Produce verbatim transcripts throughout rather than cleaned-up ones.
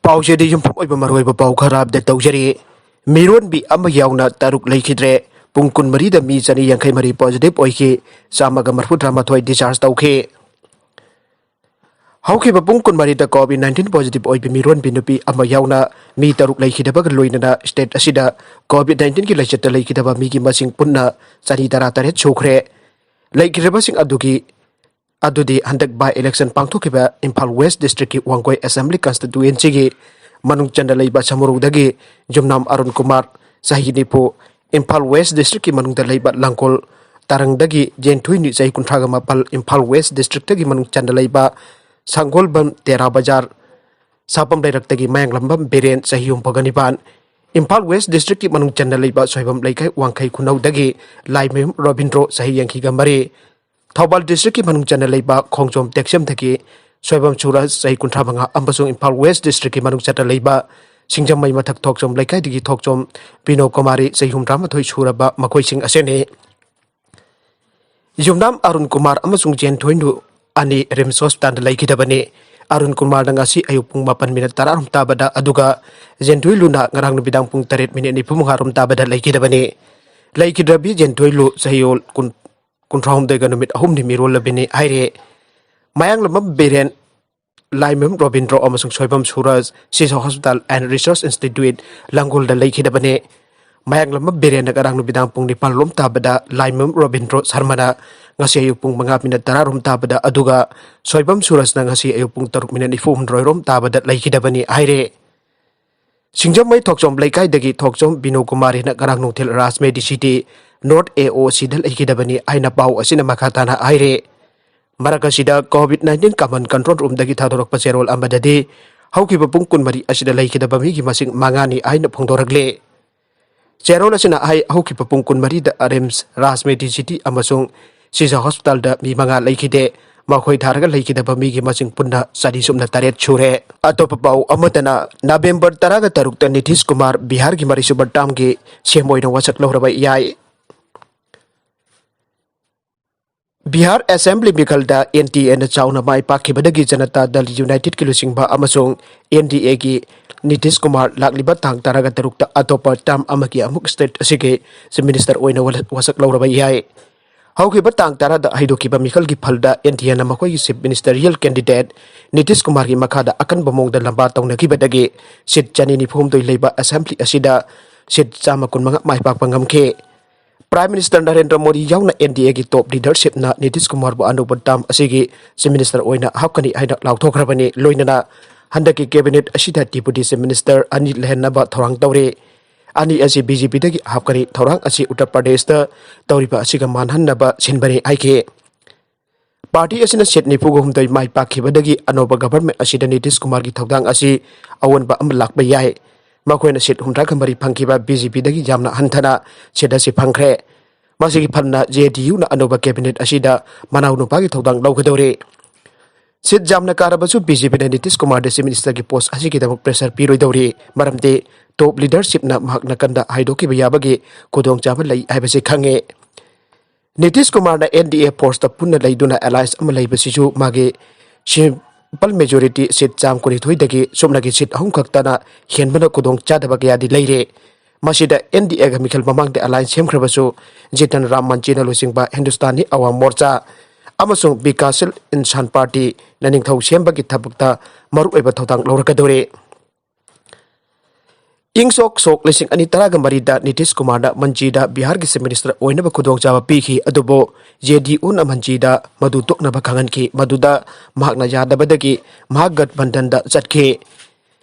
ꯄꯥꯎꯁꯤꯗꯤ ꯌꯨꯝꯐꯝ ꯑꯣꯏꯕ ꯃꯔꯨꯑꯣꯏꯕ ꯄꯥꯎ ꯈꯔ ꯑꯞꯗꯦꯠ ꯇꯧꯖꯔꯤ꯫ ꯃꯤꯔꯣꯟꯕꯤ ꯑꯃ ꯌꯥꯎꯅ ꯇꯔꯨꯛ ꯂꯩꯈꯤꯗ꯭ꯔꯦ꯫ ꯄꯨꯡ ꯀꯨꯟꯃꯔꯤꯗ ꯃꯤ ꯆꯅꯤ ꯌꯥꯡꯈꯩ ꯃꯔꯤ ꯄꯣꯖꯤꯇꯤꯚ ꯑꯣꯏꯈꯤ꯫ ꯆꯥꯝꯃꯒ ꯃꯔꯤꯐꯨꯇꯔꯥꯃꯥꯊꯣꯏ ꯗꯤꯁꯆꯥꯔꯖ ꯇꯧꯈꯤ꯫ ꯍꯧꯈꯤꯕ ꯄꯨꯡ ꯀꯨꯟꯃꯔꯤꯗ ꯀꯣꯚꯤꯗ ꯅꯥꯏꯟꯇꯤꯟ ꯄꯣꯖꯤꯇꯤꯚ ꯑꯣꯏꯕ ꯃꯤꯔꯣꯟꯕꯤ ꯅꯨꯄꯤ ꯑꯃ ꯌꯥꯎꯅ ꯃꯤ ꯇꯔꯨꯛ ꯂꯩꯈꯤꯗꯕꯒ ꯂꯣꯏꯅꯅ ꯁ꯭ꯇꯦꯠ ꯑꯁꯤꯗ ꯀꯣꯚꯤꯗ ꯅꯥꯏꯟꯇꯤꯟꯒꯤ ꯂꯥꯏꯆꯠꯇ ꯂꯩꯈꯤꯗꯕ ꯃꯤꯒꯤ ꯃꯁꯤꯡ ꯄꯨꯟꯅ ꯆꯅꯤ ꯇꯔꯥꯇꯔꯦꯠ ꯁꯨꯈ꯭ꯔꯦ꯫ ꯂꯩꯈꯤꯗ꯭ꯔꯕꯁꯤꯡ ꯑꯗꯨꯒꯤ ꯑꯗꯨꯗꯤ ꯍꯟꯗꯛ ꯕꯥꯏ ꯏꯂꯦꯛꯁꯟ ꯄꯥꯡꯊꯣꯛꯈꯤꯕ ꯏꯝꯐꯥꯜ ꯋꯦꯁ ꯗꯤꯁꯇ꯭ꯔꯤꯛꯀꯤ ꯋꯥꯡꯒꯣꯏ ꯑꯦꯁꯦꯝꯕ꯭ꯂꯤ ꯀꯟꯁꯇꯤꯇ꯭ꯌꯨꯌꯦꯟꯁꯤꯒꯤ ꯃꯅꯨꯡ ꯆꯟꯅ ꯂꯩꯕ ꯁꯃꯨꯔꯧꯗꯒꯤ ꯌꯨꯝꯅꯥꯝ ꯑꯔꯨꯟ ꯀꯨꯃꯥꯔ, ꯆꯍꯤ ꯅꯤꯐꯨ, ꯏꯝꯐꯥꯜ ꯋꯦꯁ ꯗꯤꯁꯇ꯭ꯔꯤꯛꯀꯤ ꯃꯅꯨꯡꯗ ꯂꯩꯕ ꯂꯥꯡꯒꯣꯜ ꯇꯥꯔꯪꯗꯒꯤ ꯖꯦꯟꯊꯣꯏꯅꯨ, ꯆꯍꯤ ꯀꯨꯟꯊ꯭ꯔꯥꯒ ꯃꯥꯄꯜ, ꯏꯝꯐꯥꯜ ꯋꯦꯁ ꯗꯤꯁꯇ꯭ꯔꯤꯛꯇꯒꯤ ꯃꯅꯨꯡ ꯆꯟꯅ ꯂꯩꯕ ꯁꯪꯒꯣꯜꯕꯝ ꯇꯦꯔꯥ ꯕꯖꯥꯔ ꯁꯥꯄꯝ ꯂꯩꯔꯛꯇꯒꯤ ꯃꯌꯥꯡꯂꯝꯕꯝ ꯕꯤꯔꯦꯟ, ꯆꯍꯤ ꯍꯨꯝꯐꯨꯒ ꯅꯤꯄꯥꯟ, ꯏꯝꯐꯥꯜ ꯋꯦꯁ ꯗꯤꯁꯇ꯭ꯔꯤꯛꯀꯤ ꯃꯅꯨꯡ ꯆꯟꯅ ꯂꯩꯕ ꯁꯣꯏꯕꯝ ꯂꯩꯀꯥꯏ ꯋꯥꯡꯈꯩ ꯈꯨꯅꯧꯗꯒꯤ ꯂꯥꯏꯃꯌꯨꯝ ꯔꯣꯕꯤꯟꯗ꯭ꯔꯣ, ꯆꯍꯤ ꯌꯥꯡꯈꯩꯒ ꯃꯔꯤ, ꯊꯧꯕꯥꯜ ꯗꯤꯁꯇ꯭ꯔꯤꯛꯀꯤ ꯃꯅꯨꯡ ꯆꯟꯅ ꯂꯩꯕ ꯈꯣꯡꯖꯣꯝ ꯇꯦꯛꯁꯦꯝꯗꯒꯤ ꯁꯣꯏꯕꯝ ꯁꯨꯔꯖ, ꯆꯍꯤ ꯀꯨꯟꯊ꯭ꯔꯥ ꯃꯉꯥ, ꯑꯃꯁꯨꯡ ꯏꯝꯐꯥꯜ ꯋꯦꯁ ꯗꯤꯁꯇ꯭ꯔꯤꯛꯀꯤ ꯃꯅꯨꯡ ꯆꯟꯅ ꯂꯩꯕ ꯁꯤꯡꯖꯃꯩ ꯃꯊꯛ ꯊꯣꯛꯆꯣꯝ ꯂꯩꯀꯥꯏꯗꯒꯤ ꯊꯣꯛꯆꯣꯝ ꯕꯤꯅꯣ ꯀꯨꯃꯥꯔꯤ, ꯆꯍꯤ ꯍꯨꯝꯗ꯭ꯔꯥꯃꯥꯊꯣꯏ ꯁꯨꯔꯕ ꯃꯈꯣꯏꯁꯤꯡ ꯑꯁꯤꯅꯤ꯫ ꯌꯨꯝꯅꯥꯝ ꯑꯔꯨꯟ ꯀꯨꯃꯥꯔ ꯑꯃꯁꯨꯡ ꯖꯦꯟꯊꯣꯏꯅꯨ ꯑꯅꯤ ꯔꯤꯝꯁ ꯍꯣꯁꯄꯤꯇꯥꯜꯗ ꯂꯩꯈꯤꯗꯕꯅꯤ꯫ ꯑꯔꯨꯟ ꯀꯨꯃꯥꯔꯅ ꯉꯁꯤ ꯑꯌꯨꯛ ꯄꯨꯡ ꯃꯥꯄꯟ ꯃꯤꯅꯠ ꯇꯔꯥ ꯔꯣꯝ ꯇꯥꯕꯗ, ꯑꯗꯨꯒ ꯖꯦꯟꯊꯣꯏꯅꯨꯅ ꯉꯔꯥꯡ ꯅꯨꯃꯤꯗꯥꯡ ꯄꯨꯡ ꯇꯔꯦꯠ ꯃꯤꯅꯤꯠ ꯅꯤꯐꯨ ꯃꯉꯥ ꯔꯣꯝ ꯇꯥꯕꯗ ꯂꯩꯈꯤꯗꯕꯅꯤ꯫ ꯂꯩꯈꯤꯗ꯭ꯔꯕꯤ ꯖꯦꯟꯊꯣꯏꯅꯨ ꯆꯍꯤꯔꯣꯜ ꯀꯨꯟ, ꯀꯨꯟꯊ꯭ꯔꯥꯍꯨꯝꯗꯣꯏꯒ ꯅꯨꯃꯤꯠ ꯑꯍꯨꯝꯅꯤ ꯃꯤꯔꯣꯜꯂꯕꯤꯅꯤ ꯍꯥꯏꯔꯦ꯫ ꯃꯌꯥꯡꯂꯝꯕꯝ ꯕꯤꯔꯦꯟ, ꯂꯥꯏꯃꯌꯨꯝ ꯔꯣꯕꯤꯟꯗ꯭ꯔꯣ ꯑꯃꯁꯨꯡ ꯁꯣꯏꯕꯝ ꯁꯨꯔꯖ ꯁꯤꯁꯨ ꯍꯣꯁꯄꯤꯇꯥꯜ ꯑꯦꯟ ꯔꯤꯁꯔꯁ ꯏꯟꯁꯇꯤꯇ꯭ꯌꯨꯠ ꯂꯥꯡꯒꯣꯜꯗ ꯂꯩꯈꯤꯗꯕꯅꯤ꯫ ꯃꯌꯥꯡꯂꯝꯕꯝ ꯕꯤꯔꯦꯟꯅ ꯉꯔꯥꯡ ꯅꯨꯃꯤꯗꯥꯡ ꯄꯨꯡ ꯅꯤꯄꯥꯟ ꯂꯣꯝ ꯇꯥꯕꯗ ꯂꯥꯏꯃꯌꯨꯝ ꯔꯣꯕꯤꯟꯗ꯭ꯔꯣ ꯁꯔꯃꯅ ꯉꯁꯤ ꯑꯌꯨꯛ ꯄꯨꯡ ꯃꯉꯥ ꯃꯤꯅꯠ ꯇꯔꯥ ꯔꯣꯝ ꯇꯥꯕꯗ, ꯑꯗꯨꯒ ꯁꯣꯏꯕꯝ ꯁꯨꯔꯖꯅ ꯉꯁꯤ ꯑꯌꯨꯛ ꯄꯨꯡ ꯇꯔꯨꯛ ꯃꯤꯅꯠ ꯅꯤꯐꯨ ꯍꯨꯝꯗꯣꯏ ꯔꯣꯝ ꯇꯥꯕꯗ ꯂꯩꯈꯤꯗꯕꯅꯤ ꯍꯥꯏꯔꯦ꯫ ꯁꯤꯡꯖꯃꯩ ꯊꯣꯛꯆꯣꯝ ꯂꯩꯀꯥꯏꯗꯒꯤ ꯊꯣꯛꯆꯣꯝ ꯕꯤꯅꯣ ꯀꯨꯃꯥꯔꯤꯅ ꯉꯔꯥꯡ ꯅꯨꯡꯊꯤꯜ ꯔꯥꯖ ꯃꯦꯗꯤꯁꯤꯇꯤ ꯅꯣꯔꯠ ꯑꯦ ꯑꯣ ꯁꯤꯗ ꯂꯩꯈꯤꯗꯕꯅꯤ ꯍꯥꯏꯅ ꯄꯥꯎ ꯑꯁꯤꯅ ꯃꯈꯥ ꯇꯥꯅ ꯍꯥꯏꯔꯤ꯫ ꯃꯔꯛ ꯑꯁꯤꯗ ꯀꯣꯚꯤꯗ ꯅꯥꯏꯟꯇꯤꯟ ꯀꯃꯟ ꯀꯟꯇ꯭ꯔꯣꯜ ꯔꯨꯝꯗꯒꯤ ꯊꯥꯗꯣꯔꯛꯄ ꯆꯦꯔꯣꯜ ꯑꯃꯗꯗꯤ ꯍꯧꯈꯤꯕ ꯄꯨꯡ ꯀꯨꯟꯃꯔꯤ ꯑꯁꯤꯗ ꯂꯩꯈꯤꯗꯕ ꯃꯤꯒꯤ ꯃꯁꯤꯡ ꯃꯉꯥꯅꯤ ꯍꯥꯏꯅ ꯐꯣꯡꯗꯣꯔꯛꯂꯤ꯫ ꯆꯦꯔꯣꯜ ꯑꯁꯤꯅ ꯍꯥꯏ, ꯍꯧꯈꯤꯕ ꯄꯨꯡ ꯀꯨꯟꯃꯔꯤꯗ ꯔꯤꯝꯁ, ꯔꯥꯖ ꯃꯦꯗꯤꯁꯤꯇꯤ ꯑꯃꯁꯨꯡ ꯁꯤꯖꯥ ꯍꯣꯁꯄꯤꯇꯥꯜꯗ ꯃꯤ ꯃꯉꯥ ꯂꯩꯈꯤꯗꯦ꯫ ꯃꯈꯣꯏ ꯊꯥꯔꯒ ꯂꯩꯈꯤꯗꯕ ꯃꯤꯒꯤ ꯃꯁꯤꯡ ꯄꯨꯟꯅ ꯆꯅꯤ ꯁꯨꯞꯅ ꯇꯔꯦꯠ ꯁꯨꯔꯦ꯫ ꯑꯇꯣꯞꯄ ꯄꯥꯎ ꯑꯃꯗꯅ, ꯅꯕꯦꯝꯕꯔ ꯇꯔꯥꯒ ꯇꯔꯨꯛꯇ ꯅꯤꯇꯤꯁ ꯀꯨꯃꯥꯔ ꯕꯤꯍꯥꯔꯒꯤ ꯃꯔꯤꯁꯨꯕ ꯇꯥꯝꯒꯤ ꯁꯤ ꯑꯦꯝ ꯑꯣꯏꯅ ꯋꯥꯁꯛ ꯂꯧꯔꯕ ꯌꯥꯏ꯫ ꯕꯤꯍꯥꯔ ꯑꯦꯁꯦꯝꯕ꯭ꯂꯤ ꯃꯤꯈꯜꯗ ꯑꯦꯟ ꯗꯤ ꯑꯦꯅ ꯆꯥꯎꯅ ꯃꯥꯏ ꯄꯥꯛꯈꯤꯕꯗꯒꯤ ꯖꯅꯇꯥ ꯗꯜ ꯌꯨꯅꯥꯏꯇꯦꯗꯀꯤ ꯂꯨꯆꯤꯡꯕ ꯑꯃꯁꯨꯡ ꯑꯦꯟ ꯗꯤ ꯑꯦꯒꯤ ꯅꯤꯇꯤꯁ ꯀꯨꯃꯥꯔ ꯂꯥꯛꯂꯤꯕ ꯇꯥꯡ ꯇꯔꯥꯒ ꯇꯔꯨꯛꯇ ꯑꯇꯣꯞꯄ ꯇꯥꯔꯝ ꯑꯃꯒꯤ ꯑꯃꯨꯛ ꯁ꯭ꯇꯦꯠ ꯑꯁꯤꯒꯤ ꯆꯤꯐ ꯃꯤꯅꯤꯁꯇꯔ ꯑꯣꯏꯅ ꯋꯥꯁꯛ ꯂꯧꯔꯕ ꯌꯥꯏ꯫ ꯍꯧꯈꯤꯕ ꯇꯥꯡ ꯇꯔꯥꯗ ꯍꯩꯗꯣꯛꯈꯤꯕ ꯃꯤꯈꯜꯒꯤ ꯐꯜꯗ ꯑꯦꯟ ꯗꯤ ꯑꯦꯅ ꯃꯈꯣꯏꯒꯤ ꯆꯤꯐ ꯃꯤꯅꯤꯁꯇꯔꯤꯌꯦꯜ ꯀꯦꯟꯗꯤꯗꯦꯠ ꯅꯤꯇꯤꯁ ꯀꯨꯃꯥꯔꯒꯤ ꯃꯈꯥꯗ ꯑꯀꯟꯕ ꯃꯑꯣꯡꯗ ꯂꯝꯕꯥ ꯇꯧꯅꯈꯤꯕꯗꯒꯤ ꯁꯤꯠ ꯆꯅꯤ ꯅꯤꯐꯨ ꯍꯨꯝꯗꯣꯏ ꯂꯩꯕ ꯑꯦꯁꯦꯝꯕ꯭ꯂꯤ ꯑꯁꯤꯗ ꯁꯤꯠ ꯆꯥꯝꯃ ꯀꯨꯟꯃꯉꯥ ꯃꯥꯏ ꯄꯥꯛꯄ ꯉꯝꯈꯤ꯫ ꯄ꯭ꯔꯥꯏꯝ ꯃꯤꯅꯤꯁꯇꯔ ꯅꯔꯦꯟꯗ꯭ꯔ ꯃꯣꯗꯤ ꯌꯥꯎꯅ ꯑꯦꯟ ꯗꯤ ꯑꯦꯒꯤ ꯇꯣꯞ ꯂꯤꯗꯔꯁꯤꯞꯅ ꯅꯤꯇꯤꯁ ꯀꯨꯃꯥꯔꯕꯨ ꯑꯅꯧꯕ ꯇꯥꯔꯝ ꯑꯁꯤꯒꯤ ꯆꯤꯐ ꯃꯤꯅꯤꯁꯇꯔ ꯑꯣꯏꯅ ꯍꯥꯞꯀꯅꯤ ꯍꯥꯏꯅ ꯂꯥꯎꯊꯣꯛꯈ꯭ꯔꯕꯅꯤ꯫ ꯂꯣꯏꯅꯅ ꯍꯟꯗꯛꯀꯤ ꯀꯦꯕꯤꯅꯦꯠ ꯑꯁꯤꯗ ꯗꯤꯄꯨꯇꯤ ꯆꯤꯐ ꯃꯤꯅꯤꯁꯇꯔ ꯑꯅꯤ ꯂꯩꯍꯟꯅꯕ ꯊꯧꯔꯥꯡ ꯇꯧꯔꯤ꯫ ꯑꯅꯤ ꯑꯁꯤ ꯕꯤ ꯖꯦ ꯄꯤꯗꯒꯤ ꯍꯥꯞꯀꯅꯤ꯫ ꯊꯧꯔꯥꯡ ꯑꯁꯤ ꯎꯠꯇꯔ ꯄ꯭ꯔꯗꯦꯁꯇ ꯇꯧꯔꯤꯕ ꯑꯁꯤꯒ ꯃꯥꯟꯍꯟꯅꯕ ꯁꯤꯟꯕꯅꯤ ꯍꯥꯏꯈꯤ꯫ ꯄꯥꯔꯇꯤ ꯑꯁꯤꯅ ꯁꯤꯠ ꯅꯤꯐꯨꯒ ꯍꯨꯝꯗꯣꯏ ꯃꯥꯏ ꯄꯥꯛꯈꯤꯕꯗꯒꯤ ꯑꯅꯧꯕ ꯒꯚꯔꯟꯃꯦꯟꯠ ꯑꯁꯤꯗ ꯅꯤꯇꯤꯁ ꯀꯨꯃꯥꯔꯒꯤ ꯊꯧꯗꯥꯡ ꯑꯁꯤ ꯑꯑꯣꯟꯕ ꯑꯃ ꯂꯥꯛꯄ ꯌꯥꯏ꯫ ꯃꯈꯣꯏꯅ ꯁꯤꯠ ꯍꯨꯝꯗ꯭ꯔꯥꯒ ꯃꯔꯤ ꯐꯪꯈꯤꯕ ꯕꯤ ꯖꯦ ꯄꯤꯗꯒꯤ ꯌꯥꯝꯅ ꯍꯟꯊꯅ ꯁꯤꯠ ꯑꯁꯤ ꯐꯪꯈ꯭ꯔꯦ꯫ ꯃꯁꯤꯒꯤ ꯐꯜꯅ ꯖꯦ ꯗꯤ ꯌꯨꯅ ꯑꯅꯧꯕ ꯀꯦꯕꯤꯅꯦꯠ ꯑꯁꯤꯗ ꯃꯅꯥꯎ ꯅꯨꯄꯥꯒꯤ ꯊꯧꯗꯥꯡ ꯂꯧꯒꯗꯧꯔꯤ꯫ ꯁꯤꯠ ꯌꯥꯝꯅ ꯀꯥꯔꯕꯁꯨ ꯕꯤ ꯖꯦ ꯄꯤꯅ ꯅꯤꯇꯤꯁ ꯀꯨꯃꯥꯔꯗ ꯆꯤꯐ ꯃꯤꯅꯤꯁꯇꯔꯒꯤ ꯄꯣꯁ ꯑꯁꯤꯒꯤꯗꯃꯛ ꯄ꯭ꯔꯦꯁꯔ ꯄꯤꯔꯣꯏꯗꯧꯔꯤ꯫ ꯃꯔꯝꯗꯤ ꯇꯣꯞ ꯂꯤꯗꯔꯁꯤꯞꯅ ꯃꯍꯥꯛ ꯅꯥꯀꯟꯗ ꯍꯥꯏꯗꯣꯛꯈꯤꯕ ꯌꯥꯕꯒꯤ ꯈꯨꯗꯣꯡꯆꯥꯕ ꯂꯩ ꯍꯥꯏꯕꯁꯤ ꯈꯪꯉꯤ꯫ ꯅꯤꯇꯤꯁ ꯀꯨꯃꯥꯔꯅ ꯑꯦꯟ ꯗꯤ ꯑꯦ ꯐꯣꯔꯁꯇ ꯄꯨꯟꯅ ꯂꯩꯗꯨꯅ ꯑꯦꯂꯥꯏꯟꯁ ꯑꯃ ꯂꯩꯕꯁꯤꯁꯨ ꯃꯥꯒꯤ ꯁꯤꯝꯄꯜ ꯃꯦꯖꯣꯔꯤꯇꯤ ꯁꯤꯠ ꯆꯥꯝ ꯀꯨꯟꯅꯤꯊꯣꯏꯗꯒꯤ ꯁꯨꯞꯅꯒꯤ ꯁꯤꯠ ꯑꯍꯨꯝ ꯈꯛꯇꯅ ꯍꯦꯟꯕꯅ ꯈꯨꯗꯣꯡ ꯆꯥꯗꯕ ꯀꯌꯥꯗꯤ ꯂꯩꯔꯦ꯫ ꯃꯁꯤꯗ ꯑꯦꯟ ꯗꯤ ꯑꯦꯒ ꯃꯤꯈꯜ ꯃꯃꯥꯡꯗ ꯑꯦꯂꯥꯏꯟꯁ ꯁꯦꯝꯈ꯭ꯔꯕꯁꯨ ꯖꯤꯇꯟ ꯔꯥꯝ ꯃꯟꯆꯤꯅ ꯂꯨꯆꯤꯡꯕ ꯍꯤꯟꯗꯨꯁꯇꯥꯅꯤ ꯑꯋꯥꯝ ꯃꯣꯔꯆꯥ ꯑꯃꯁꯨꯡ ꯕꯤꯀꯥꯁꯤꯜ ꯏꯟꯁꯥꯟ ꯄꯥꯔꯇꯤꯅ ꯅꯤꯡꯊꯧ ꯁꯦꯝꯕꯒꯤ ꯊꯕꯛꯇ ꯃꯔꯨꯑꯣꯏꯕ ꯊꯧꯗꯥꯡ ꯂꯧꯔꯛꯀꯗꯧꯔꯤ꯫ ꯏꯪ ꯁꯣꯛ ꯁꯣꯛ ꯂꯤꯁꯤꯡ ꯑꯅꯤ ꯇꯔꯥꯒ ꯃꯔꯤꯗ ꯅꯤꯇꯤꯁ ꯀꯨꯃꯥꯔꯅ ꯃꯟꯆꯤꯗ ꯕꯤꯍꯥꯔꯒꯤ ꯆꯤꯐ ꯃꯤꯅꯤꯁꯇꯔ ꯑꯣꯏꯅꯕ ꯈꯨꯗꯣꯡꯆꯥꯕ ꯄꯤꯈꯤ, ꯑꯗꯨꯕꯨ ꯖꯦ ꯗꯤ ꯌꯨꯅ ꯃꯟꯆꯤꯗ ꯃꯗꯨ ꯇꯣꯛꯅꯕ ꯈꯪꯍꯟꯈꯤ꯫ ꯃꯗꯨꯗ ꯃꯍꯥꯛꯅ ꯌꯥꯗꯕꯗꯒꯤ ꯃꯍꯥꯛ ꯒꯠꯕꯟꯙꯟꯗ ꯆꯠꯈꯤ꯫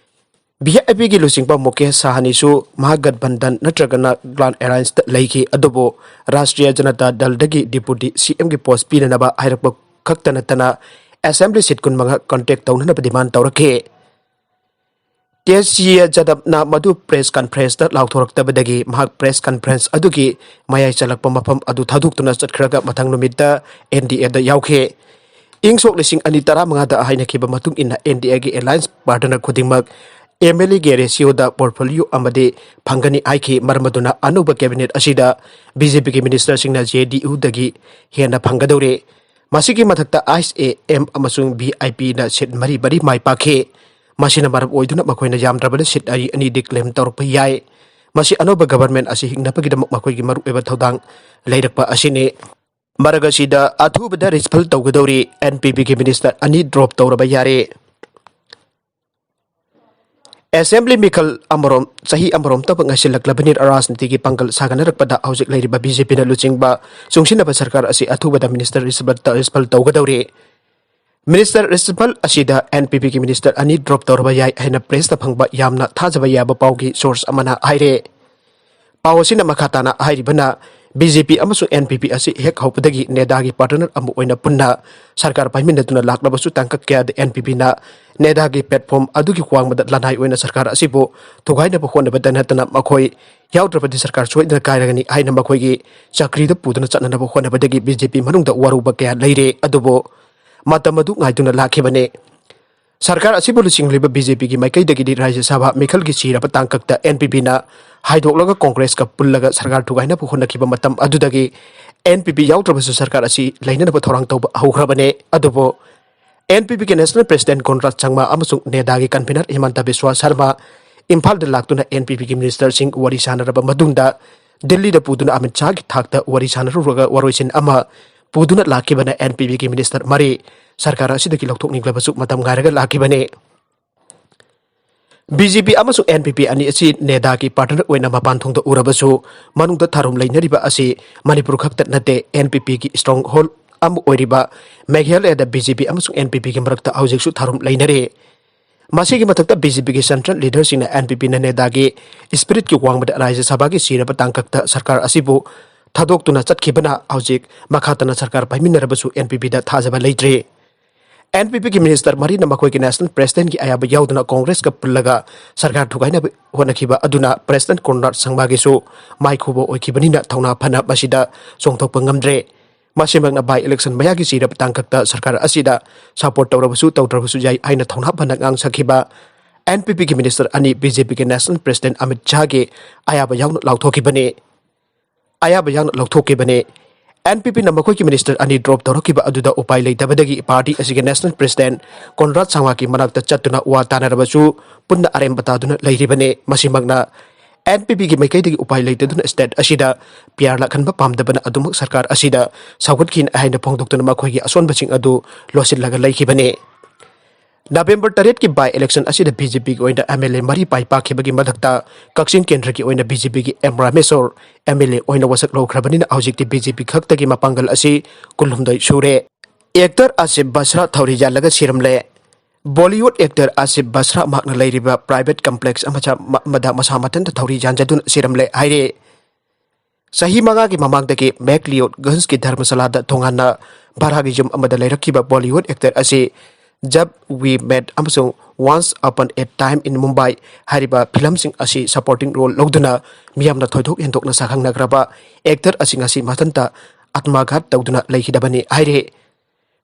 ꯚꯤ ꯑꯥꯏ ꯄꯤꯒꯤ ꯂꯨꯆꯤꯡꯕ ꯃꯨꯀꯦꯁ ꯁꯥꯍꯅꯤꯁꯨ ꯃꯍꯥꯛ ꯒꯠꯕꯟꯙꯟ ꯅꯠꯇ꯭ꯔꯒꯅ ꯒ꯭ꯔꯥꯟ ꯑꯦꯂꯥꯏꯟꯁꯇ ꯂꯩꯈꯤ, ꯑꯗꯨꯕꯨ ꯔꯥꯁꯇ꯭ꯔꯤꯌꯥ ꯖꯅꯇꯥ ꯗꯜꯗꯒꯤ ꯗꯤꯄꯨꯇꯤ ꯁꯤ ꯑꯦꯝꯒꯤ ꯄꯣꯁ ꯄꯤꯅꯅꯕ ꯍꯥꯏꯔꯛꯄ ꯈꯛꯇ ꯅꯠꯇꯅ ꯑꯦꯁꯦꯝꯕ꯭ꯂꯤ ꯁꯤꯠ ꯀꯨꯟꯃꯉꯥ ꯀꯟꯇꯦꯛ ꯇꯧꯅꯅꯕ ꯗꯤꯃꯥꯟ ꯇꯧꯔꯛꯈꯤ꯫ ꯇꯦꯖꯁꯤꯌꯥ ꯖꯥꯗꯕꯅ ꯃꯗꯨ ꯄ꯭ꯔꯦꯁ ꯀꯟꯐꯔꯦꯟꯁꯇ ꯂꯥꯎꯊꯣꯔꯛꯇꯕꯗꯒꯤ ꯃꯍꯥꯛ ꯄ꯭ꯔꯦꯁ ꯀꯟꯐꯔꯦꯟꯁ ꯑꯗꯨꯒꯤ ꯃꯌꯥꯏ ꯆꯜꯂꯛꯄ ꯃꯐꯝ ꯑꯗꯨ ꯊꯥꯗꯣꯛꯇꯨꯅ ꯆꯠꯈ꯭ꯔꯒ ꯃꯊꯪ ꯅꯨꯃꯤꯠꯇ ꯑꯦꯟ ꯗꯤ ꯑꯦꯗ ꯌꯥꯎꯈꯤ꯫ ꯏꯪ ꯁꯣꯛ ꯂꯤꯁꯤꯡ ꯑꯅꯤ ꯇꯔꯥꯃꯉꯥꯗ ꯍꯥꯏꯅꯈꯤꯕ ꯃꯇꯨꯡ ꯏꯟꯅ ꯑꯦꯟ ꯗꯤ ꯑꯦꯒꯤ ꯑꯦꯂꯥꯏꯟꯁ ꯄꯥꯔꯠꯅꯔ ꯈꯨꯗꯤꯡꯃꯛ ꯑꯦꯝ ꯑꯦꯜ ꯑꯦꯒꯤ ꯔꯦꯁꯤꯌꯣꯗ ꯄꯣꯔꯠꯐꯣꯂꯤꯌꯣ ꯑꯃꯗꯤ ꯐꯪꯒꯅꯤ ꯍꯥꯏꯈꯤ꯫ ꯃꯔꯝ ꯑꯗꯨꯅ ꯑꯅꯧꯕ ꯀꯦꯕꯤꯅꯦꯠ ꯑꯁꯤꯗ ꯕꯤ ꯖꯦ ꯄꯤꯒꯤ ꯃꯤꯅꯤꯁꯇꯔꯁꯤꯡꯅ ꯖꯦ ꯗꯤ ꯌꯨꯗꯒꯤ ꯍꯦꯟꯅ ꯐꯪꯒꯗꯧꯔꯤ꯫ ꯃꯁꯤꯒꯤ ꯃꯊꯛꯇ ꯑꯥꯏ ꯑꯦꯁ ꯑꯦ ꯑꯦꯝ ꯑꯃꯁꯨꯡ ꯚꯤ ꯑꯥꯏ ꯄꯤꯅ ꯁꯤꯠ ꯃꯔꯤ ꯃꯔꯤ ꯃꯥꯏ ꯄꯥꯛꯈꯤ꯫ ꯃꯁꯤꯅ ꯃꯔꯝ ꯑꯣꯏꯗꯨꯅ ꯃꯈꯣꯏꯅ ꯌꯥꯝꯗ꯭ꯔꯕꯗ ꯁꯤꯠ ꯑꯅꯤ ꯑꯅꯤꯗꯤ ꯀ꯭ꯂꯦꯝ ꯇꯧꯔꯛꯄ ꯌꯥꯏ꯫ ꯃꯁꯤ ꯑꯅꯧꯕ ꯒꯕꯔꯟꯃꯦꯟꯠ ꯑꯁꯤ ꯍꯤꯡꯅꯕꯒꯤꯗꯃꯛ ꯃꯈꯣꯏꯒꯤ ꯃꯔꯨꯑꯣꯏꯕ ꯊꯧꯗꯥꯡ ꯂꯩꯔꯛꯄ ꯑꯁꯤꯅꯤ꯫ ꯃꯔꯛ ꯑꯁꯤꯗ ꯑꯊꯨꯕꯗ ꯔꯤꯁꯐꯜ ꯇꯧꯒꯗꯧꯔꯤ꯫ ꯑꯦꯟ ꯄꯤ ꯄꯤꯒꯤ ꯃꯤꯅꯤꯁꯇꯔ ꯑꯅꯤ ꯗ꯭ꯔꯣꯞ ꯇꯧꯔꯕ ꯌꯥꯔꯦ꯫ ꯑꯦꯁꯦꯝꯕ꯭ꯂꯤ ꯃꯤꯈꯜ ꯑꯃꯔꯣꯝ, ꯆꯍꯤ ꯑꯃꯔꯣꯝꯇꯕꯨ ꯉꯥꯏꯁꯤꯜꯂꯛꯂꯕꯅꯤ꯫ ꯔꯥꯖꯅꯤꯇꯤꯒꯤ ꯄꯥꯡꯒꯜ ꯁꯥꯒꯠꯅꯔꯛꯄꯗ ꯍꯧꯖꯤꯛ ꯂꯩꯔꯤꯕ ꯕꯤ ꯖꯦ ꯄꯤꯅ ꯂꯨꯆꯤꯡꯕ ꯆꯨꯡꯁꯤꯟꯅꯕ ꯁꯔꯀꯥꯔ ꯑꯁꯤ ꯑꯊꯨꯕꯗ ꯃꯤꯅꯤꯁꯇꯔ ꯔꯤꯁꯐꯜ ꯇ-, ꯔꯤꯁꯐꯜ ꯇꯧꯒꯗꯧꯔꯤ꯫ ꯃꯤꯅꯤꯁꯇꯔ ꯔꯤꯁꯐꯜ ꯑꯁꯤꯗ ꯑꯦꯟ ꯄꯤ ꯄꯤꯒꯤ ꯃꯤꯅꯤꯁꯇꯔ ꯑꯅꯤ ꯗ꯭ꯔꯣꯞ ꯇꯧꯔꯕ ꯌꯥꯏ ꯍꯥꯏꯅ ꯄ꯭ꯔꯦꯁꯇ ꯐꯪꯕ ꯌꯥꯝꯅ ꯊꯥꯖꯕ ꯌꯥꯕ ꯄꯥꯎꯒꯤ ꯁꯣꯔꯁ ꯑꯃꯅ ꯍꯥꯏꯔꯦ꯫ ꯄꯥꯎ ꯑꯁꯤꯅ ꯃꯈꯥ ꯇꯥꯅ ꯍꯥꯏꯔꯤꯕꯅ, ꯕꯤ ꯖꯦ ꯄꯤ ꯑꯃꯁꯨꯡ ꯑꯦꯟ ꯄꯤ ꯄꯤ ꯑꯁꯤ ꯍꯦꯛ ꯍꯧꯕꯗꯒꯤ ꯅꯦꯗꯥꯒꯤ ꯄꯥꯔꯠꯅꯔ ꯑꯃ ꯑꯣꯏꯅ ꯄꯨꯟꯅ ꯁꯔꯀꯥꯔ ꯄꯥꯏꯃꯤꯟꯅꯗꯨꯅ ꯂꯥꯛꯂꯕꯁꯨ, ꯇꯥꯡꯀꯛ ꯀꯌꯥꯗ ꯑꯦꯟ ꯄꯤ ꯄꯤꯅ ꯅꯦꯗꯥꯒꯤ ꯄ꯭ꯂꯦꯠꯐꯣꯝ ꯑꯗꯨꯒꯤ ꯋꯥꯡꯃꯗ ꯂꯅꯥꯏ ꯑꯣꯏꯅ ꯁꯔꯀꯥꯔ ꯑꯁꯤꯕꯨ ꯊꯨꯒꯥꯏꯅꯕ ꯍꯣꯠꯅꯕꯗ ꯅꯠꯇꯅ, ꯃꯈꯣꯏ ꯌꯥꯎꯗ꯭ꯔꯕꯗꯤ ꯁꯔꯀꯥꯔ ꯁꯣꯏꯗꯅ ꯀꯥꯏꯔꯒꯅꯤ ꯍꯥꯏꯅ ꯃꯈꯣꯏꯒꯤ ꯆꯀ꯭ꯔꯤꯗ ꯄꯨꯗꯨꯅ ꯆꯠꯅꯅꯕ ꯍꯣꯠꯅꯕꯗꯒꯤ ꯕꯤ ꯖꯦ ꯄꯤ ꯃꯅꯨꯡꯗ ꯋꯥꯔꯧꯕ ꯀꯌꯥ ꯂꯩꯔꯦ꯫ ꯑꯗꯨꯕꯨ ꯃꯇꯝ ꯑꯗꯨ ꯉꯥꯏꯗꯨꯅ ꯂꯥꯛꯈꯤꯕꯅꯤ꯫ ꯁꯔꯀꯥꯔ ꯑꯁꯤꯕꯨ ꯂꯨꯆꯤꯡꯂꯤꯕ ꯕꯤ ꯖꯦ ꯄꯤꯒꯤ ꯃꯥꯏꯀꯩꯗꯒꯤꯗꯤ ꯔꯥꯖ꯭ꯌ ꯁꯚꯥ ꯃꯤꯈꯜꯒꯤ ꯁꯤꯔꯕ ꯇꯥꯡꯀꯛꯇ ꯑꯦꯟ ꯄꯤ ꯄꯤꯅ ꯍꯥꯏꯗꯣꯛꯂꯒ ꯀꯣꯡꯒ꯭ꯔꯦꯁꯀ ꯄꯨꯜꯂꯒ ꯁꯔꯀꯥꯔ ꯊꯨꯒꯥꯏꯅꯕ ꯍꯣꯠꯅꯈꯤꯕ ꯃꯇꯝ ꯑꯗꯨꯗꯒꯤ ꯑꯦꯟ ꯄꯤ ꯄꯤ ꯌꯥꯎꯗ꯭ꯔꯕꯁꯨ ꯁꯔꯀꯥꯔ ꯑꯁꯤ ꯂꯩꯅꯅꯕ ꯊꯧꯔꯥꯡ ꯇꯧꯕ ꯍꯧꯈ꯭ꯔꯕꯅꯤ꯫ ꯑꯗꯨꯕꯨ ꯑꯦꯟ ꯄꯤ ꯄꯤꯒꯤ ꯅꯦꯁꯅꯦꯜ ꯄ꯭ꯔꯦꯁꯤꯗꯦꯟꯠ ꯀꯣꯟꯔꯥꯗ ꯁꯪꯃꯥ ꯑꯃꯁꯨꯡ ꯅꯦꯗꯥꯒꯤ ꯀꯟꯚꯤꯅꯔ ꯍꯤꯃꯟꯇ ꯕꯤꯁ꯭ꯋꯥ ꯁꯔꯃꯥ ꯏꯝꯐꯥꯜꯗ ꯂꯥꯛꯇꯨꯅ ꯑꯦꯟ ꯄꯤ ꯄꯤꯒꯤ ꯃꯤꯅꯤꯁꯇꯔꯁꯤꯡ ꯋꯥꯔꯤ ꯁꯥꯟꯅꯔꯕ ꯃꯇꯨꯡꯗ, ꯗꯤꯜꯂꯤꯗ ꯄꯨꯗꯨꯅ ꯑꯃꯤꯠ ꯁꯥꯍꯒꯤ ꯊꯥꯛꯇ ꯋꯥꯔꯤ ꯁꯥꯟꯅꯔꯨꯔꯒ ꯋꯥꯔꯣꯏꯁꯤꯟ ꯑꯃ ꯄꯨꯗꯨꯅ ꯂꯥꯛꯈꯤꯕꯅ ꯑꯦꯟ ꯄꯤ ꯄꯤꯒꯤ ꯃꯤꯅꯤꯁꯇꯔ ꯃꯔꯤ ꯁꯔꯀꯥꯔ ꯑꯁꯤꯗꯒꯤ ꯂꯧꯊꯣꯛꯅꯤꯡꯂꯕꯁꯨ ꯃꯇꯝ ꯉꯥꯏꯔꯒ ꯂꯥꯛꯈꯤꯕꯅꯤ꯫ ꯕꯤ ꯖꯦ ꯄꯤ ꯑꯃꯁꯨꯡ ꯑꯦꯟ ꯄꯤ ꯄꯤ ꯑꯅꯤ ꯑꯁꯤ ꯅꯦꯗꯥꯒꯤ ꯄꯥꯔꯠꯅꯔ ꯑꯣꯏꯅ ꯃꯄꯥꯟ ꯊꯣꯡꯗ ꯎꯔꯕꯁꯨ, ꯃꯅꯨꯡꯗ ꯊꯥꯔꯨꯝ ꯂꯩꯅꯔꯤꯕ ꯑꯁꯤ ꯃꯅꯤꯄꯨꯔ ꯈꯛꯇ ꯅꯠꯇꯦ, ꯑꯦꯟ ꯄꯤ ꯄꯤꯒꯤ ꯁ꯭ꯇꯔꯣꯡ ꯍꯣꯜꯗ ꯑꯃ ꯑꯣꯏꯔꯤꯕ ꯃꯦꯘꯥꯂꯌꯗ ꯕꯤ ꯖꯦ ꯄꯤ ꯑꯃꯁꯨꯡ ꯑꯦꯟ ꯄꯤ ꯄꯤꯒꯤ ꯃꯔꯛꯇ ꯍꯧꯖꯤꯛꯁꯨ ꯊꯥꯔꯨꯝ ꯂꯩꯅꯔꯤ꯫ ꯃꯁꯤꯒꯤ ꯃꯊꯛꯇ ꯕꯤ ꯖꯦ ꯄꯤꯒꯤ ꯁꯦꯟꯇ꯭ꯔꯦꯜ ꯂꯤꯗꯔꯁꯤꯡꯅ ꯑꯦꯟ ꯄꯤ ꯄꯤꯅ ꯅꯦꯗꯥꯒꯤ ꯁ꯭ꯄꯤꯔꯤꯠꯀꯤ ꯋꯥꯡꯃꯗ ꯔꯥꯖ꯭ꯌ ꯁꯚꯥꯒꯤ ꯁꯤꯔꯕ ꯇꯥꯡꯀꯛꯇ ꯁꯔꯀꯥꯔ ꯑꯁꯤꯕꯨ ꯊꯥꯗꯣꯛꯇꯨꯅ ꯆꯠꯈꯤꯕꯅ ꯍꯧꯖꯤꯛ ꯃꯈꯥ ꯇꯥꯅ ꯁꯔꯀꯥꯔ ꯄꯥꯏꯃꯤꯟꯅꯔꯕꯁꯨ ꯑꯦꯟ ꯄꯤ ꯄꯤꯗ ꯊꯥꯖꯕ ꯂꯩꯇ꯭ꯔꯦ꯫ ꯑꯦꯟ ꯄꯤ ꯄꯤꯒꯤ ꯃꯤꯅꯤꯁꯇꯔ ꯃꯔꯤꯅ ꯃꯈꯣꯏꯒꯤ ꯅꯦꯁꯅꯦꯜ ꯄ꯭ꯔꯦꯁꯤꯗꯦꯟꯠꯀꯤ ꯑꯌꯥꯕ ꯌꯥꯎꯗꯅ ꯀꯣꯡꯒ꯭ꯔꯦꯁꯀ ꯄꯨꯜꯂꯒ ꯁꯔꯀꯥꯔ ꯊꯨꯒꯥꯏꯅꯕ ꯍꯣꯠꯅꯈꯤꯕ ꯑꯗꯨꯅ ꯄ꯭ꯔꯦꯁꯤꯗꯦꯟꯠ ꯀꯣꯟꯔꯥꯗ ꯁꯪꯃꯥꯒꯤꯁꯨ ꯃꯥꯏꯈꯨꯕ ꯑꯣꯏꯈꯤꯕꯅꯤꯅ ꯊꯧꯅꯥ ꯐꯅ ꯃꯁꯤꯗ ꯆꯣꯡꯊꯣꯛꯄ ꯉꯝꯗ꯭ꯔꯦ꯫ ꯃꯁꯤꯃꯛꯅ ꯕꯥꯏ ꯏꯂꯦꯛꯁꯟ ꯃꯌꯥꯒꯤ ꯁꯤꯔꯕ ꯇꯥꯡꯀꯛꯇ ꯁꯔꯀꯥꯔ ꯑꯁꯤꯗ ꯁꯄꯣꯔꯠ ꯇꯧꯔꯕꯁꯨ ꯇꯧꯗ꯭ꯔꯕꯁꯨ ꯌꯥꯏ ꯍꯥꯏꯅ ꯊꯧꯅꯥ ꯐꯅ ꯉꯥꯡꯁꯈꯤꯕ ꯑꯦꯟ ꯄꯤ ꯄꯤꯒꯤ ꯃꯤꯅꯤꯁꯇꯔ ꯑꯅꯤ ꯕꯤ ꯖꯦ ꯄꯤꯒꯤ ꯅꯦꯁꯅꯦꯜ ꯄ꯭ꯔꯦꯁꯤꯗꯦꯟꯠ ꯑꯃꯤꯠ ꯁꯥꯍꯒꯤ ꯑꯌꯥꯕ ꯌꯥꯎꯅ ꯂꯥꯎꯊꯣꯛꯈꯤꯕꯅꯤ꯫ ꯑꯌꯥꯕ ꯌꯥꯎꯅ ꯂꯧꯊꯣꯛꯈꯤꯕꯅꯤ꯫ ꯑꯦꯟ ꯄꯤ ꯄꯤꯅ ꯃꯈꯣꯏꯒꯤ ꯃꯤꯅꯤꯁꯇꯔ ꯑꯅꯤ ꯗ꯭ꯔꯣꯞ ꯇꯧꯔꯛꯈꯤꯕ ꯑꯗꯨꯗ ꯎꯄꯥꯏ ꯂꯩꯇꯕꯗꯒꯤ ꯄꯥꯔꯇꯤ ꯑꯁꯤꯒꯤ ꯅꯦꯁꯅꯦꯜ ꯄ꯭ꯔꯦꯁꯤꯗꯦꯟꯠ ꯀꯣꯟꯔꯥꯗ ꯁꯥꯡꯃꯥꯒꯤ ꯃꯅꯥꯛꯇ ꯆꯠꯇꯨꯅ ꯋꯥ ꯇꯥꯅꯔꯕꯁꯨ ꯄꯨꯟꯅ ꯑꯔꯦꯝꯕ ꯇꯥꯗꯨꯅ ꯂꯩꯔꯤꯕꯅꯤ꯫ ꯃꯁꯤꯃꯛꯅ ꯑꯦꯟ ꯄꯤ ꯄꯤꯒꯤ ꯃꯥꯏꯀꯩꯗꯒꯤ ꯎꯄꯥꯏ ꯂꯩꯇꯗꯨꯅ ꯁ꯭ꯇꯦꯠ ꯑꯁꯤꯗ ꯄꯤ ꯑꯥꯔ ꯂꯥꯛꯍꯟꯕ ꯄꯥꯝꯗꯕꯅ ꯑꯗꯨꯃꯛ ꯁꯔꯀꯥꯔ ꯑꯁꯤꯗ ꯁꯧꯒꯠꯈꯤꯅ ꯍꯥꯏꯅ ꯐꯣꯡꯗꯣꯛꯇꯨꯅ ꯃꯈꯣꯏꯒꯤ ꯑꯁꯣꯟꯕꯁꯤꯡ ꯑꯗꯨ ꯂꯣꯠꯁꯤꯜꯂꯒ ꯂꯩꯈꯤꯕꯅꯤ꯫ ꯅꯕꯦꯝꯕꯔ ꯇꯔꯦꯠꯀꯤ ꯕꯥꯏ ꯏꯂꯦꯛꯁꯟ ꯑꯁꯤꯗ ꯕꯤ ꯖꯦ ꯄꯤꯒꯤ ꯑꯣꯏꯅ ꯑꯦꯝ ꯑꯦꯜ ꯑꯦ ꯃꯔꯤ ꯃꯥꯏ ꯄꯥꯛꯈꯤꯕꯒꯤ ꯃꯊꯛꯇ ꯀꯛꯆꯤꯡ ꯀꯦꯟꯗ꯭ꯔꯒꯤ ꯑꯣꯏꯅ ꯕꯤ ꯖꯦ ꯄꯤꯒꯤ M Rameshwor M L A ꯑꯣꯏꯅ ꯋꯥꯁꯛ ꯂꯧꯈ꯭ꯔꯕꯅꯤꯅ ꯍꯧꯖꯤꯛꯇꯤ ꯕꯤ ꯖꯦ ꯄꯤ ꯈꯛꯇꯒꯤ ꯃꯄꯥꯡꯒꯜ ꯑꯁꯤ ꯀꯨꯟꯍꯨꯝꯗꯣꯏ ꯁꯨꯔꯦ꯫ ꯑꯦꯛꯇꯔ ꯑꯁꯤꯐ ꯕꯁ꯭ꯔꯥ ꯊꯧꯔꯤ ꯌꯥꯜꯂꯒ ꯁꯤꯔꯝꯂꯦ꯫ ꯕꯣꯂꯤꯋꯨꯗ ꯑꯦꯛꯇꯔ ꯑꯁꯤꯐ ꯕꯁ꯭ꯔꯥ ꯃꯍꯥꯛꯅ ꯂꯩꯔꯤꯕ ꯄ꯭ꯔꯥꯏꯚꯦꯠ ꯀꯝꯄ꯭ꯂꯦꯛꯁ ꯑꯃꯗ ꯃꯁꯥ ꯃꯊꯟꯇ ꯊꯧꯔꯤ ꯌꯥꯟꯖꯗꯨꯅ ꯁꯤꯔꯝꯂꯦ ꯍꯥꯏꯔꯦ꯫ ꯆꯍꯤ ꯃꯉꯥꯒꯤ ꯃꯃꯥꯡꯗꯒꯤ ꯃꯦꯛꯂꯤꯑꯣꯠꯒꯟꯖꯀꯤ ꯙꯔꯃꯁꯥꯂꯥꯗ ꯇꯣꯉꯥꯟꯅ ꯚꯔꯥꯒꯤ ꯌꯨꯝ ꯑꯃꯗ ꯂꯩꯔꯛꯈꯤꯕ ꯕꯣꯂꯤꯋꯨꯗ ꯑꯦꯛꯇꯔ ꯑꯁꯤ ꯖꯕ ꯋꯤ ꯃꯦꯠ ꯑꯃꯁꯨꯡ ꯋꯥꯟꯁ ꯑꯄꯟ ꯑꯦ ꯇꯥꯏꯝ ꯏꯟ ꯃꯨꯝꯕꯥꯏ ꯍꯥꯏꯔꯤꯕ ꯐꯤꯂꯝꯁꯤꯡ ꯑꯁꯤ ꯁꯄꯣꯔꯇꯤꯡ ꯔꯣꯜ ꯂꯧꯗꯨꯅ ꯃꯤꯌꯥꯝꯅ ꯊꯣꯏꯗꯣꯛ ꯍꯦꯟꯗꯣꯛꯅ ꯁꯛꯈꯪꯅꯈ꯭ꯔꯕ ꯑꯦꯛꯇꯔ ꯑꯁꯤ ꯉꯁꯤ ꯃꯊꯟꯇ ꯑꯥꯠꯃꯥꯘꯥꯠ ꯇꯧꯗꯨꯅ ꯂꯩꯈꯤꯗꯕꯅꯤ ꯍꯥꯏꯔꯤ꯫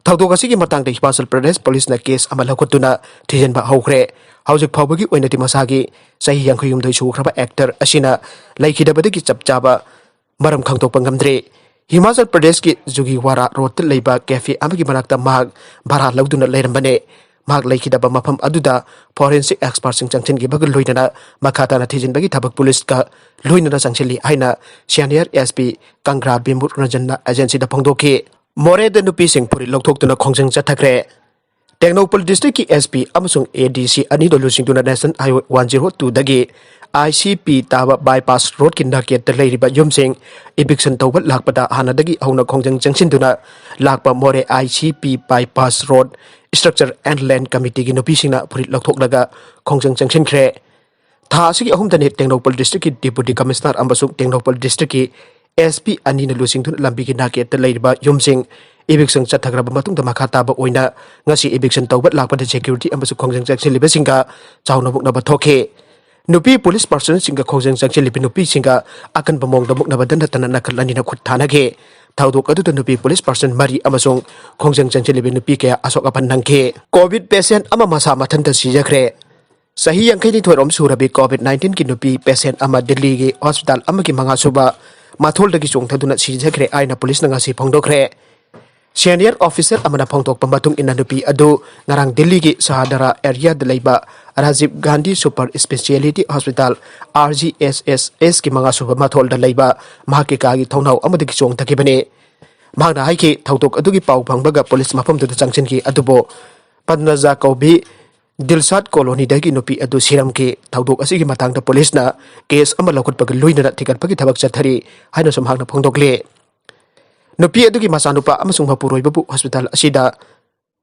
ꯊꯧꯗꯣꯛ ꯑꯁꯤꯒꯤ ꯃꯇꯥꯡꯗ ꯍꯤꯃꯥꯆꯜ ꯄ꯭ꯔꯗꯦꯁ ꯄꯨꯂꯤꯁꯅ ꯀꯦꯁ ꯑꯃ ꯂꯧꯈꯠꯇꯨꯅ ꯊꯤꯖꯤꯟꯕ ꯍꯧꯈ꯭ꯔꯦ꯫ ꯍꯧꯖꯤꯛ ꯐꯥꯎꯕꯒꯤ ꯑꯣꯏꯅꯗꯤ ꯃꯁꯥꯒꯤ ꯆꯍꯤ ꯌꯥꯡꯈꯩ ꯍꯨꯝꯗꯣꯏ ꯁꯨꯈ꯭ꯔꯕ ꯑꯦꯛꯇꯔ ꯑꯁꯤꯅ ꯂꯩꯈꯤꯗꯕꯗꯒꯤ ꯆꯞ ꯆꯥꯕ ꯃꯔꯝ ꯈꯪꯗꯣꯛꯄ ꯉꯝꯗ꯭ꯔꯤ꯫ ꯍꯤꯃꯥꯆꯜ ꯄ꯭ꯔꯗꯦꯁꯀꯤ ꯖꯨꯒꯤꯋꯥꯔꯥ ꯔꯣꯗꯇ ꯂꯩꯕ ꯀꯦꯐꯦ ꯑꯃꯒꯤ ꯃꯅꯥꯛꯇ ꯃꯍꯥꯛ ꯚꯔꯥ ꯂꯧꯗꯨꯅ ꯂꯩꯔꯝꯕꯅꯦ꯫ ꯃꯍꯥꯛ ꯂꯩꯈꯤꯗꯕ ꯃꯐꯝ ꯑꯗꯨꯗ ꯐꯣꯔꯦꯟꯁꯤꯛ ꯑꯦꯛꯁꯄꯔꯠꯁꯤꯡ ꯆꯪꯁꯤꯟꯈꯤꯕꯒ ꯂꯣꯏꯅꯅ ꯃꯈꯥ ꯇꯥꯅ ꯊꯤꯖꯤꯟꯕꯒꯤ ꯊꯕꯛ ꯄꯨꯂꯤꯁꯀ ꯂꯣꯏꯅꯅ ꯆꯪꯁꯤꯜꯂꯤ ꯍꯥꯏꯅ ꯁꯤꯅꯤꯌꯔ ꯑꯦꯁ ꯄꯤ ꯀꯪꯒ꯭ꯔꯥ ꯕꯤꯃꯨꯠ ꯔꯟꯖꯟꯅ ꯑꯦꯖꯦꯟꯁꯤꯗ ꯐꯣꯡꯗꯣꯛꯈꯤ꯫ ꯃꯣꯔꯦꯗ ꯅꯨꯄꯤꯁꯤꯡ ꯐꯨꯔꯤꯠ ꯂꯧꯊꯣꯛꯇꯨꯅ ꯈꯣꯡꯖꯪ ꯆꯠꯊꯈ꯭ꯔꯦ꯫ ꯇꯦꯡꯅꯧꯄꯜ ꯗꯤꯁꯇ꯭ꯔꯤꯛꯀꯤ ꯑꯦꯁ ꯄꯤ ꯑꯃꯁꯨꯡ ꯑꯦ ꯗꯤ ꯁꯤ ꯑꯅꯤꯗꯣ ꯂꯨꯆꯤꯡꯗꯨꯅ ꯅꯦꯁꯅꯦꯜ ꯍꯥꯏꯋꯦ ꯋꯥꯟ ꯖꯤꯔꯣ ꯇꯨꯗꯒꯤ ꯑꯥꯏ ꯁꯤ ꯄꯤ ꯇꯥꯕ ꯕꯥꯏꯄꯥꯁ ꯔꯣꯗꯀꯤ ꯅꯥꯀꯦꯠꯇ ꯂꯩꯔꯤꯕ ꯌꯨꯝꯁꯤꯡ ꯏꯚꯤꯛꯁꯟ ꯇꯧꯕ ꯂꯥꯛꯄꯗ ꯍꯥꯟꯅꯗꯒꯤ ꯍꯧꯅ ꯈꯣꯡꯖꯪ ꯆꯪꯁꯤꯟꯗꯨꯅ ꯂꯥꯛꯄ Moreh I C P bypass road structure and land ꯀꯃꯤꯇꯤꯒꯤ ꯅꯨꯄꯤꯁꯤꯡꯅ ꯐꯨꯔꯤꯠ ꯂꯧꯊꯣꯛꯂꯒ ꯈꯣꯡꯖꯪ ꯆꯪꯁꯤꯟꯈ꯭ꯔꯦ꯫ ꯊꯥ ꯑꯁꯤꯒꯤ ꯑꯍꯨꯝꯗꯅꯤ ꯇꯦꯡꯅꯧꯄꯜ ꯗꯤꯁꯇ꯭ꯔꯤꯛꯀꯤ ꯗꯤꯄꯨꯇꯤ ꯀꯃꯤꯁꯅꯔ ꯑꯃꯁꯨꯡ ꯇꯦꯡꯅꯧꯄꯜ ꯗꯤꯁꯇ꯭ꯔꯤꯛꯀꯤ ꯑꯦꯁ ꯄꯤ ꯑꯅꯤꯅ ꯂꯨꯆꯤꯡꯗꯨꯅ ꯂꯝꯕꯤꯒꯤ ꯅꯥꯀꯦꯠꯇ ꯂꯩꯔꯤꯕ ꯌꯨꯝꯁꯤꯡ ꯏꯚꯤꯛꯁꯟ ꯆꯠꯊꯈ꯭ꯔꯕ ꯃꯇꯨꯡꯗ ꯃꯈꯥ ꯇꯥꯕ ꯑꯣꯏꯅ ꯉꯁꯤ ꯏꯚꯤꯛꯁꯟ ꯇꯧꯕ ꯂꯥꯛꯄꯗ ꯁꯦꯀ꯭ꯌꯨꯔꯤꯇꯤ ꯑꯃꯁꯨꯡ ꯈꯣꯡꯖꯪ ꯆꯪꯁꯤꯜꯂꯤꯕꯁꯤꯡꯒ ꯆꯥꯎꯅ ꯃꯨꯛꯅꯕ ꯊꯣꯛꯈꯤ꯫ ꯅꯨꯄꯤ ꯄꯨꯂꯤꯁ ꯄꯥꯔꯁꯟꯁꯤꯡꯒ ꯈꯣꯡꯖꯪ ꯆꯪꯁꯤꯜꯂꯤꯕ ꯅꯨꯄꯤꯁꯤꯡꯒ ꯑꯀꯟꯕ ꯃꯑꯣꯡꯗ ꯃꯨꯛꯅꯕꯗ ꯅꯠꯇꯅ ꯅꯥꯀꯜ ꯑꯅꯤꯅ ꯈꯨꯠ ꯊꯥꯅꯈꯤ꯫ ꯊꯧꯗꯣꯛ ꯑꯗꯨꯗ ꯅꯨꯄꯤ ꯄꯨꯂꯤꯁ ꯄꯥꯔꯁꯟ ꯃꯔꯤ ꯑꯃꯁꯨꯡ ꯈꯣꯡꯖꯪ ꯆꯪꯁꯤꯜꯂꯤꯕ ꯅꯨꯄꯤ ꯀꯌꯥ ꯑꯁꯣꯛ ꯑꯄꯟ ꯅꯪꯈꯤ꯫ ꯀꯣꯚꯤꯗ ꯄꯦꯁꯦꯟꯠ ꯑꯃ ꯃꯁꯥ ꯃꯊꯟꯇ ꯁꯤꯖꯈ꯭ꯔꯦ꯫ ꯆꯍꯤ ꯌꯥꯡꯈꯩꯅꯤꯊꯣꯏ ꯔꯣꯝ ꯁꯨꯔꯕꯤ COVID nineteen ꯒꯤ ꯅꯨꯄꯤ patient ꯑꯃ ꯗꯤꯜꯂꯤꯒꯤ hospital ꯑꯃꯒꯤ ꯃꯉꯥ ꯁꯨꯕ ꯃꯊꯣꯜꯗꯒꯤ ꯆꯣꯡꯊꯗꯨꯅ ꯁꯤꯖꯈ꯭ꯔꯦ ꯍꯥꯏꯅ ꯄꯨꯂꯤꯁꯅ ꯉꯁꯤ ꯐꯣꯡꯗꯣꯛꯈ꯭ꯔꯦ꯫ Senior officer ꯑꯃꯅ ꯐꯣꯡꯗꯣꯛꯄ ꯃꯇꯨꯡ ꯏꯟꯅ, ꯅꯨꯄꯤ ꯑꯗꯨ ꯉꯔꯥꯡ ꯗꯤꯜꯂꯤꯒꯤ ꯁꯍꯥꯗꯔꯥ areaꯗ ꯂꯩꯕ Rajiv Gandhi Super Speciality Hospital, R G S S S ꯀꯤ ꯃꯉꯥ ꯁꯨꯕ ꯃꯊꯣꯜꯗ ꯂꯩꯕ ꯃꯍꯥꯛꯀꯤ ꯀꯥꯒꯤ ꯊꯣꯡꯅꯥꯎ ꯑꯃꯗꯒꯤ ꯆꯣꯡꯊꯈꯤꯕꯅꯤ꯫ ꯃꯍꯥꯛꯅ ꯍꯥꯏꯈꯤ, ꯊꯧꯗꯣꯛ ꯑꯗꯨꯒꯤ ꯄꯥꯎ ꯐꯪꯕꯒ ꯄꯨꯂꯤꯁ ꯃꯐꯝꯗꯨꯗ ꯆꯪꯁꯤꯟꯈꯤ, ꯑꯗꯨꯕꯨ ꯄꯟꯅꯖꯥ ꯀꯧꯕꯤ ꯗꯤꯜꯁꯥꯠ ꯀꯣꯂꯣꯅꯤꯗꯒꯤ ꯅꯨꯄꯤ ꯑꯗꯨ ꯁꯤꯔꯝꯈꯤ꯫ ꯊꯧꯗꯣꯛ ꯑꯁꯤꯒꯤ ꯃꯇꯥꯡꯗ ꯄꯨꯂꯤꯁꯅ case ꯑꯃ ꯂꯧꯈꯠꯄꯒ ꯂꯣꯏꯅꯅ ꯊꯤꯒꯠꯄꯒꯤ ꯊꯕꯛ ꯆꯠꯊꯔꯤ ꯍꯥꯏꯅꯁꯨ ꯃꯍꯥꯛꯅ ꯐꯣꯡꯗꯣꯛꯂꯤ꯫ ꯅꯨꯄꯤ ꯑꯗꯨꯒꯤ ꯃꯆꯥꯅꯨꯄꯥ ꯑꯃꯁꯨꯡ ꯃꯄꯨꯔꯣꯏꯕꯕꯨ hospital ꯑꯁꯤꯗ,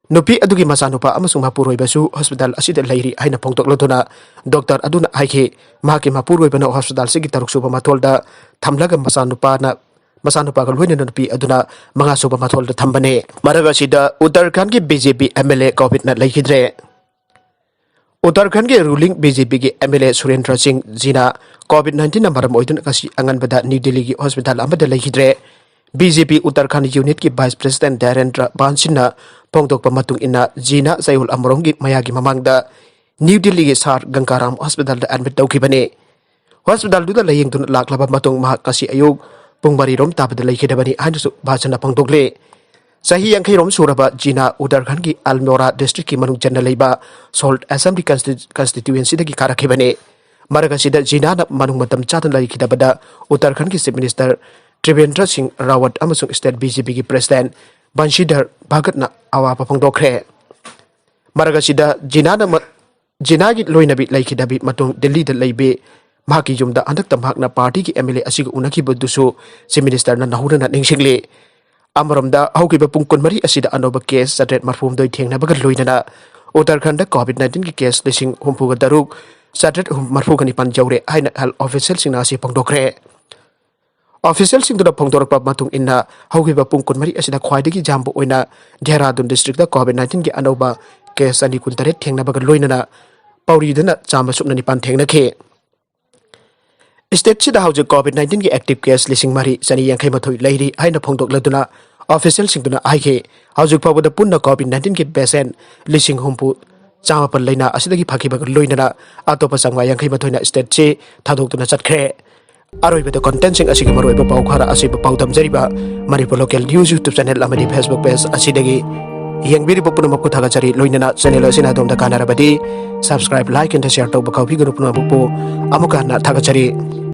ꯅꯨꯄꯤ ꯑꯗꯨꯒꯤ ꯃꯆꯥꯅꯨꯄꯥ ꯑꯃꯁꯨꯡ ꯃꯄꯨꯔꯣꯏꯕꯁꯨ hospital ꯑꯁꯤꯗ ꯂꯩꯔꯤ ꯍꯥꯏꯅ ꯐꯣꯡꯗꯣꯛꯂꯗꯨꯅ, doctor ꯑꯗꯨꯅ ꯍꯥꯏꯈꯤ, ꯃꯍꯥꯛꯀꯤ ꯃꯄꯨꯔꯣꯏꯕꯅ hospital ꯑꯁꯤꯒꯤ ꯇꯔꯨꯛ ꯁꯨꯕ ꯃꯊꯣꯜꯗ ꯊꯝꯂꯒ ꯃꯆꯥꯅꯨꯄꯥꯅ, ꯃꯆꯥꯅꯨꯄꯥꯒ ꯂꯣꯏꯅꯅ ꯅꯨꯄꯤ ꯑꯗꯨꯅ ꯃꯉꯥ ꯁꯨꯕ ꯃꯊꯣꯜꯗ ꯊꯝꯕꯅꯦ꯫ ꯃꯔꯛ ꯑꯁꯤꯗ ꯎꯠꯇꯔꯈꯟꯗꯒꯤ B J P M L A COVIDꯅ ꯂꯩꯈꯤꯗ꯭ꯔꯦ꯫ ꯎꯠꯇꯔꯈꯟꯗꯒꯤ ruling B J Pꯒꯤ M L A ꯁꯨꯔꯦꯟꯗ꯭ꯔ ꯁꯤꯡ ꯖꯤꯅꯥ COVID nineteenꯅ ꯃꯔꯝ ꯑꯣꯏꯗꯨꯅ ꯉꯁꯤ ꯑꯉꯟꯕꯗ ꯅ꯭ꯌꯨ ꯗꯤꯜꯂꯤꯒꯤ hospital ꯑꯃꯗ ꯂꯩꯈꯤꯗ꯭ꯔꯦ꯫ B J P Uttarakhand unitꯀꯤ vice president ꯙꯤꯔꯦꯟꯗ꯭ꯔ ꯕꯥꯟꯁꯤꯟꯅ ꯐꯣꯡꯗꯣꯛꯄ ꯃꯇꯨꯡ ꯏꯟꯅ, ꯖꯤꯅꯥ ꯆꯌꯣꯜ ꯑꯃꯔꯣꯝꯒꯤ ꯃꯌꯥꯒꯤ ꯃꯃꯥꯡꯗ ꯅ꯭ꯌꯨ ꯗꯤꯜꯂꯤꯒꯤ ꯁꯥꯔ ꯒꯪꯒꯥꯔꯥꯝ hospitalꯗ admit ꯇꯧꯈꯤꯕꯅꯤ꯫ Hospitalꯗꯨꯗ ꯂꯥꯌꯦꯡꯗꯨꯅ ꯂꯥꯛꯂꯕ ꯃꯇꯨꯡ ꯃꯍꯥꯛ ꯉꯁꯤ ꯑꯌꯨꯛ ꯄꯨꯡ ꯃꯔꯤꯔꯣꯝ ꯇꯥꯕꯗ ꯂꯩꯈꯤꯗꯕꯅꯤ ꯍꯥꯏꯅꯁꯨ ꯕꯥꯟꯁꯤꯟꯅ ꯐꯣꯡꯗꯣꯛꯂꯤ꯫ ꯆꯍꯤ ꯌꯥꯡꯈꯩ ꯔꯣꯝ ꯁꯨꯔꯕ ꯖꯤꯅꯥ ꯎꯠꯇꯔꯈꯟꯗꯒꯤ ꯑꯜꯃꯣꯔꯥ districtꯀꯤ ꯃꯅꯨꯡ ꯆꯟꯅ ꯂꯩꯕ ꯁꯣꯜꯠ Assembly consti-, constituencyꯗꯒꯤ ꯀꯥꯔꯛꯈꯤꯕꯅꯤ꯫ ꯃꯔꯛ ꯑꯁꯤꯗ ꯖꯤꯅꯥꯅ ꯃꯅꯨꯡ ꯃꯇꯝ ꯆꯥꯗꯅ ꯂꯩꯈꯤꯗꯕꯗ ꯎꯠꯇꯔꯈꯟꯗꯒꯤ Chief Minister ꯇ꯭ꯔꯤꯕꯦꯟꯗ꯭ꯔ ꯁꯤꯡ ꯔꯥꯋꯠ ꯑꯃꯁꯨꯡ state B J Pꯒꯤ president ꯕꯟꯁꯤꯙꯔ ꯚꯒꯠꯅ ꯑꯋꯥꯕ ꯐꯣꯡꯗꯣꯛꯈ꯭ꯔꯦ꯫ ꯃꯔꯛ ꯑꯁꯤꯗ ꯖꯤꯅꯥꯅ ꯃ-, ꯖꯤꯅꯥꯒꯤ ꯂꯣꯏꯅꯕꯤ ꯂꯩꯈꯤꯗꯕꯤ ꯃꯇꯨꯡ ꯗꯤꯜꯂꯤꯗ ꯂꯩꯕꯤ ꯃꯍꯥꯛꯀꯤ ꯌꯨꯝꯗ ꯍꯟꯗꯛꯇ ꯃꯍꯥꯛꯅ partyꯒꯤ M L A ꯑꯁꯤꯒ ꯎꯅꯈꯤꯕꯗꯨꯁꯨ Chief Ministerꯅ ꯅꯧꯍꯧꯅꯅ ꯅꯤꯡꯁꯤꯡꯂꯤ꯫ ꯑꯃꯔꯣꯝꯗ, ꯍꯧꯈꯤꯕ ꯄꯨꯡ ꯀꯨꯟꯃꯔꯤ ꯑꯁꯤꯗ ꯑꯅꯧꯕ case ꯆꯥꯇ꯭ꯔꯦꯠ ꯃꯔꯤꯐꯨꯍꯨꯝꯗꯣꯏ ꯊꯦꯡꯅꯕꯒ ꯂꯣꯏꯅꯅ ꯎꯠꯇꯔꯈꯟꯗ COVID nineteenꯒꯤ case ꯂꯤꯁꯤꯡ ꯍꯨꯝꯐꯨꯒ ꯇꯔꯨꯛ ꯆꯥꯇ꯭ꯔꯦꯠ ꯃꯔꯤꯐꯨꯒ ꯅꯤꯄꯥꯟ ꯌꯧꯔꯦ ꯍꯥꯏꯅ health officialꯁꯤꯡꯅ ꯉꯁꯤ ꯐꯣꯡꯗꯣꯛꯈ꯭ꯔꯦ꯫ Officialꯁꯤꯡꯗꯨꯅ ꯐꯣꯡꯗꯣꯔꯛꯄ ꯃꯇꯨꯡ ꯏꯟꯅ, ꯍꯧꯈꯤꯕ ꯄꯨꯡ ꯀꯨꯟꯃꯔꯤ ꯑꯁꯤꯗ ꯈ꯭ꯋꯥꯏꯗꯒꯤ ꯌꯥꯝꯕ ꯑꯣꯏꯅ ꯗꯦꯍꯔꯥꯗꯨꯟ districtꯇ COVID nineteenꯒꯤ ꯑꯅꯧꯕ case ꯆꯅꯤ ꯀꯨꯟꯇꯔꯦꯠ ꯊꯦꯡꯅꯕꯒ ꯂꯣꯏꯅꯅ ꯄꯥꯎꯔꯤꯗꯅ ꯆꯥꯝꯃ ꯁꯨꯞꯅ ꯅꯤꯄꯥꯟ ꯊꯦꯡꯅꯈꯤ꯫ Stateꯁꯤꯗ ꯍꯧꯖꯤꯛ COVID nineteenꯒꯤ active case ꯂꯤꯁꯤꯡ ꯃꯔꯤ ꯆꯅꯤ ꯌꯥꯡꯈꯩ ꯃꯥꯊꯣꯏ ꯂꯩꯔꯤ ꯍꯥꯏꯅ ꯐꯣꯡꯗꯣꯛꯂꯗꯨꯅ, officialꯁꯤꯡꯗꯨꯅ ꯍꯥꯏꯈꯤ, ꯍꯧꯖꯤꯛ ꯐꯥꯎꯕꯗ ꯄꯨꯟꯅ COVID nineteenꯒꯤ patient ꯂꯤꯁꯤꯡ ꯍꯨꯝꯐꯨ, ꯆꯥꯃꯥꯄꯜ ꯂꯩꯅꯥ ꯑꯁꯤꯗꯒꯤ ꯐꯈꯤꯕꯒ ꯂꯣꯏꯅꯅ ꯑꯇꯣꯞꯄ ꯆꯥꯝꯃꯉꯥ ꯌꯥꯡꯈꯩ ꯃꯥꯊꯣꯏꯅ state ꯁꯤ ꯊꯥꯗꯣꯛꯇꯨꯅ ꯆꯠꯈ꯭ꯔꯦ꯫ ꯑꯔꯣꯏꯕꯗ content ꯁꯤꯡ ꯑꯁꯤꯒꯤ ꯃꯔꯨꯑꯣꯏꯕ ꯄꯥꯎ ꯈꯔ ꯑꯁꯤꯕꯨ ꯄꯥꯎꯗꯝꯖꯔꯤꯕ Manipur Local News YouTube channel ꯑꯃꯗꯤ Facebook page ꯑꯁꯤꯗꯒꯤ ꯌꯦꯡꯕꯤꯔꯤꯕ ꯄꯨꯝꯅꯃꯛꯄꯨ ꯊꯥꯒꯠꯆꯔꯤ꯫ ꯂꯣꯏꯅꯅ channel ꯑꯁꯤꯅ ꯑꯗꯣꯝꯗ ꯀꯥꯟꯅꯔꯕꯗꯤ subscribe, like and share ꯇꯧꯕ ꯀꯥꯎꯕꯤꯒꯅꯨ꯫ ꯄꯨꯝꯅꯃꯛꯄꯨ ꯑꯃꯨꯛꯀ ꯍꯟꯅ ꯊꯥꯒꯠꯆꯔꯤ꯫